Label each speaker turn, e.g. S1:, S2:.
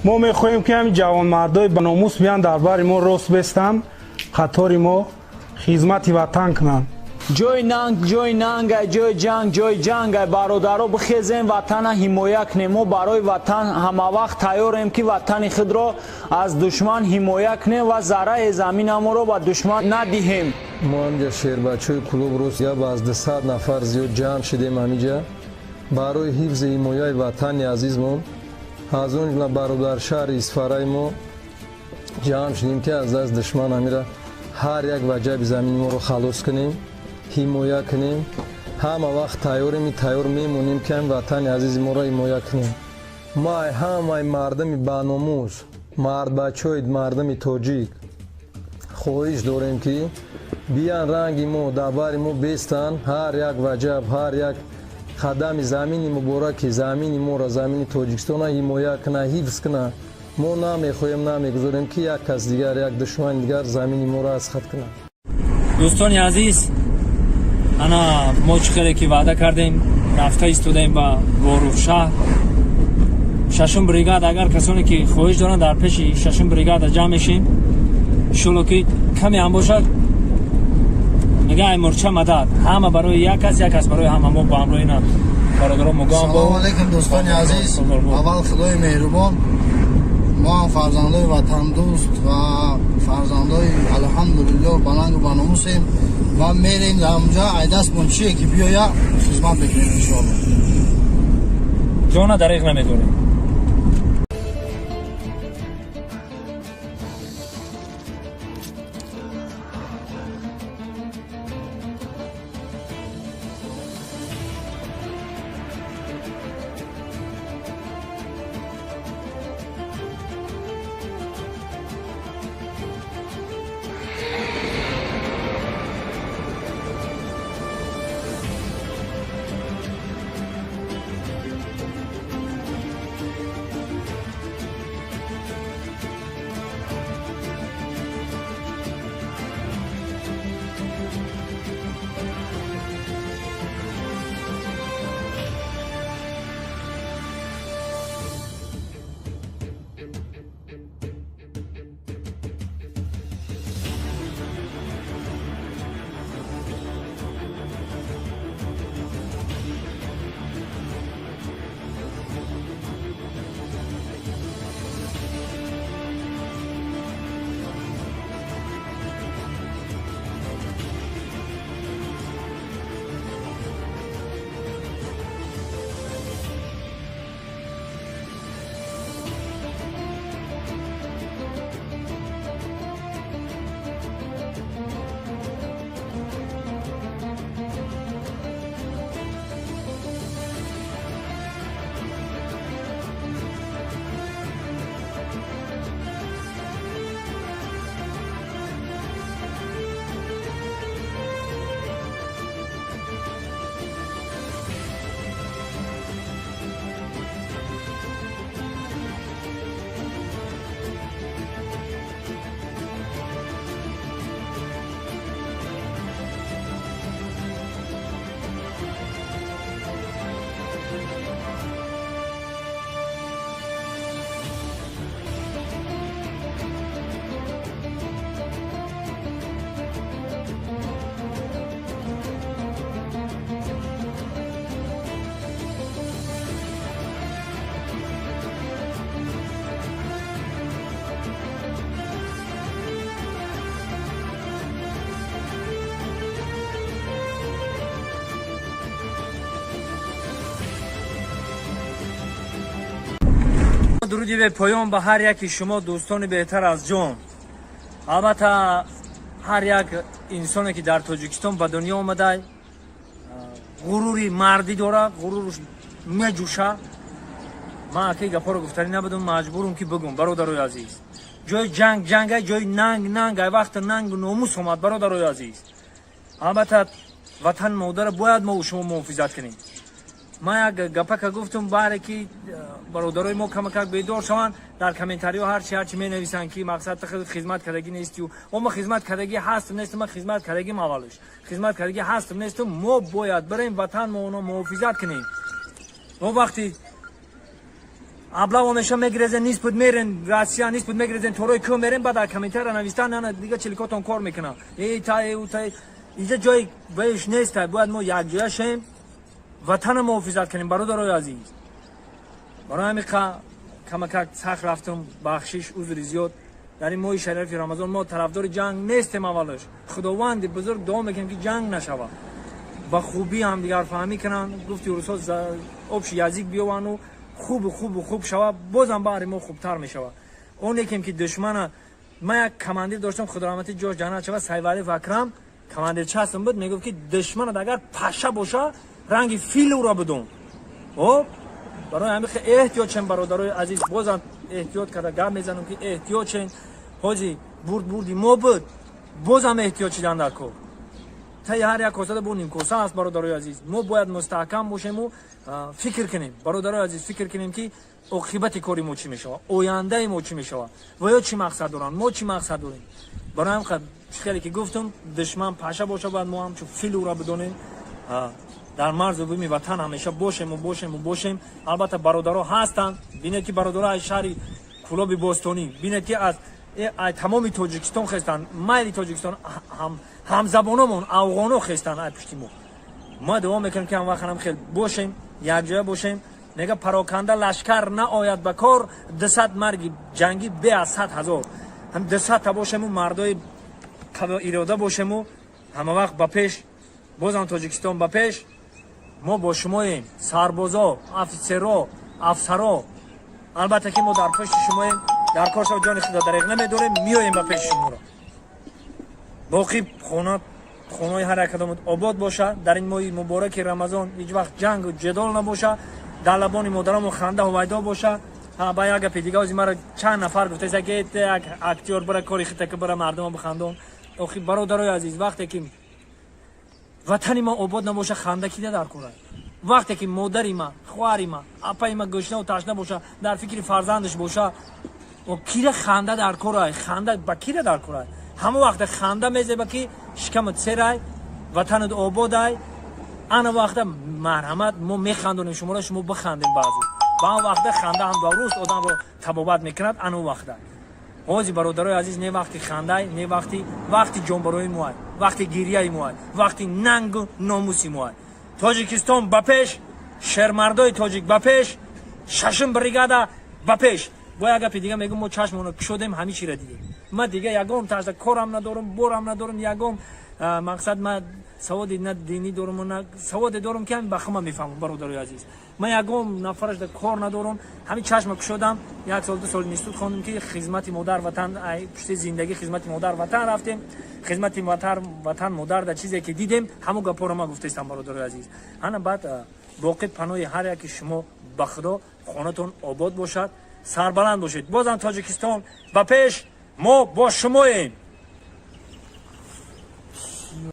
S1: Мо мехоҳем, ки ҳамин ҷавонмардои баномус биён, дар бари мо рост бестанд, қатори мо хизмати ватан кунанд.
S2: Ҷои нанг ҷои нангай, ҷои ҷанг ҷои ҷангай. Бародаро, бихезем, ватана ҳимоя кунем. Мо барои ватан ҳамавақт тайёрем, ки ватани худро аз душман ҳимоя кунем ва зарраи заминамонро ба душман надиҳем.
S3: Мо ҳамҷа шербачаҳои клуб рост гап аз 200 нафар зиёд ҷамъ шидем ҳамиҷа барои ҳифзи ҳимояи ватани азизмон. Аз он ҷумла бародаршаҳри Исфараи мо ҷамъ шудем, ки аз даст душман ҳамира ҳар як ваҷаби замини моро халос кунем, ҳимоя кунем. Ҳама вақт тайёрем, тайёр мемонем, ки ҳамин ватани азизи моро ҳимоя кунем. Ма ҳамаи мардуми баномус, мардбачаҳои мардуми тоҷик хоҳиш дорем, ки биян, ранги мо дар бари мо бестанд, ҳар як ваҷаб, ҳар як қадами замини мубораки замини моро, замини Тоҷикистона ҳимоя куна, ҳифз куна. Мо намехоҳем, намегузорем, ки як кас дигар, як душмани дигар замини моро аз хат кунад.
S4: Дӯстони азиз, ана мо чӣ хеле ки ваъда кардем, рафта истодаем ба Ворух шаҳр, шашум бригада. Агар касоне ки хоҳиш доранд, дар пеши шашум бригада ҷамъ мешем. Иншолло, ки каме ҳам бошад, мега ай мурча мадад, ҳама барои як кас, як кас барои ҳама. Мо бо ҳамроҳи на бародаро мугон.
S5: Салому алейкум, дӯстони азиз. Аввал, Худои меҳрубон, мо ҳам фарзандои ватандӯст ва фарзандои, алҳамдулилло, баланду баномусем ва мерем дар онҷа, айдастмон чие ки биёя, хизмат мекунем, иншоалло.
S4: Ҷона дареғ намедорем. Дуруди бепоён ба ҳар яки шумо, дӯстони беҳтар аз ҷон. Албатта, ҳар як инсоне ки дар Тоҷикистон ба дунё омада, ғурури мардӣ дорад, ғуруруш меҷӯша. Ман акай гапҳоро гуфтанӣ набудам, маҷбурум ки бигум. Бародарои азиз, ҷои ҷанг ҷангай, ҷои нанг нангай. Вақти нангу номус омад, бародарои азиз. Албатта, ватан модара бояд мо шумо муҳофизат кунем. Ман як гапака гуфтум, баҳре ки бародарои мо камакак бедор шаванд. Дар комментариҳо ҳарчи менависанд, ки мақсад хизмат кардагӣ нестию. Мо хизмат кардагӣ ҳастм, нестм? Ман хизмат кардагим, аввалш хизмат кардагӣ ҳастм, нестм? Мо бояд барем, ватан мо оно муҳофизат кунем. Мо вақти Облава меша, мегирезен, нист буд, мерен Россия, нист буд, мегирезен, торои кӯ мерен, баъд дар комментария навистан, ана дига челикотон кор мекунад. Эй та эй та, инҷа ҷои баиш нест. Бояд мо якҷоя шем, ватана муҳофизат кунем, бародарои азиз. Барои ҳамин камакак сахт рафтум, бахшиш, узри зиёд. Дар ин моҳи шарифи Рамазон мо тарафдори ҷанг нестем. Аввалаш Худованди бузург дуо мекунем, ки ҷанг нашавад, ба хубӣ ҳамдигарфаҳмӣ кунанд, гуфти русҳо, общий язык биёвану хубу хубу хуб шава, бозам баҳри мо хубтар мешавад. Он якем ки душмана, ман як командир доштам, худораҳматӣ, ҷош ҷаннат шава, Сайвалиев Акрам, командир частам буд, мегуфт, ки душманат агар паша боша, ранги фил ӯро бидон. Об барои ҳамин эҳтиёт шем, бародарои азиз. Бозам эҳтиёт карда гап мезанам, ки эҳтиёт шем. Ҳоҷи бурд бурди мо буд, бозам эҳтиёт шидан дар кор. Таи ҳар як косада бо нимкоса аст, бародарои азиз. Мо бояд мустаҳкам бошему фикр кунем, бародарои азиз, фикр кунем, ки оқибати кори мо чӣ мешавад, ояндаи мо чӣ мешавад ва ё чӣ мақсад доранд, мо чӣ мақсад дорем. Барои ҳам хеле ки гуфтум, душман паша боша, бояд мо ҳамчун фил ӯра бидонем, дар марзу буми ватан ҳамеша бошему, бошему, бошем. Албатта, бародаро ҳастанд. Бинед, ки бародаро аз шаҳри Кӯлоби бостонӣ, бинед, ки аз тамоми Тоҷикистон хестанд, майли Тоҷикистон, ҳамзабономон афғоно хестанд ай пушти мо. Ма дуо мекунем, ки ҳамвақт хел бошем, якҷоя бошем. Мега, пароканда лашкар наояд ба кор, 200 марги ҷангӣ бе аз 100 000. Ҳам 200-та бошему, мардои ирода бошему, ҳама вақт ба пеш. Бозам Тоҷикистон ба пеш, мо бо шумоем, сарбозо, офитсеро, афсаро. Албатта, ки мо дар пушти шумоем, дар кор шав, ҷони худо дареғ намедорем, меоем ба пеши шуморо. Боқӣ хона, хонаҳои ҳар якадомот обод боша. Дар ин моҳи мубораки Рамазон ҳеҷ вақт ҷангу ҷадол набоша, дар лабони модарамон ханда ҳувайдо боша. Ба як гапи дига, ози маро чанд нафар гуфтаиста, ки як актёр, бара кори хитака, бара мардума бихандон. Охи, бародарои азиз, вақте ки ватани ма обод набоша, ханда кида дар кора? Вақте ки модари ма, хоҳари ма, апаи ма гӯшнаву ташна боша, дар фикри фарзандаш боша, кира ханда дар корай? Ханда ба кира дар корай? Ҳама вақте ханда мезеба, ки шикамат серай, ватанат ободай. Ана вақта марҳамат, мо механдонем шуморо, шумо бихандем. Баъзе ба он вақта ханда ҳам дуруст одамро табобат мекунад. Ана вақта ҳози, бародарои азиз, не вақти хандай, не вақти ҷонбарои моай, вақти гирияи моай, вақти нангу номуси моай. Тоҷикистон ба пеш, шермардои тоҷик ба пеш, шашум бригада ба пеш! Бо як гапи дига мегӯм, мо чашмоно кушодем, ҳами чира дидем. Ма дига ягон тажда корам надорум, борам надорум, ягон мақсад. Ма саводи на динӣ дорум, на саводе дорум, ки ҳами ба хума мефаҳмам. Бародарои азиз, ман ягон нафарашда кор надорум. Ҳамин чашма кушодам, як сол, 2 сол институт хондум, ки хизмати модар ватан, пушти зиндагӣ хизмати модар ватан рафтем, хизмати ватан модар да чизе ки дидем, ҳамон гапҳоро ман гуфтаистам, бародарои азиз. Ҳана баъд боқӣ паноҳи ҳар яки шумо ба Худо, хонатон обод бошад, сарбаланд бошед. Бозам Тоҷикистон ба пеш, мо бо шумоем.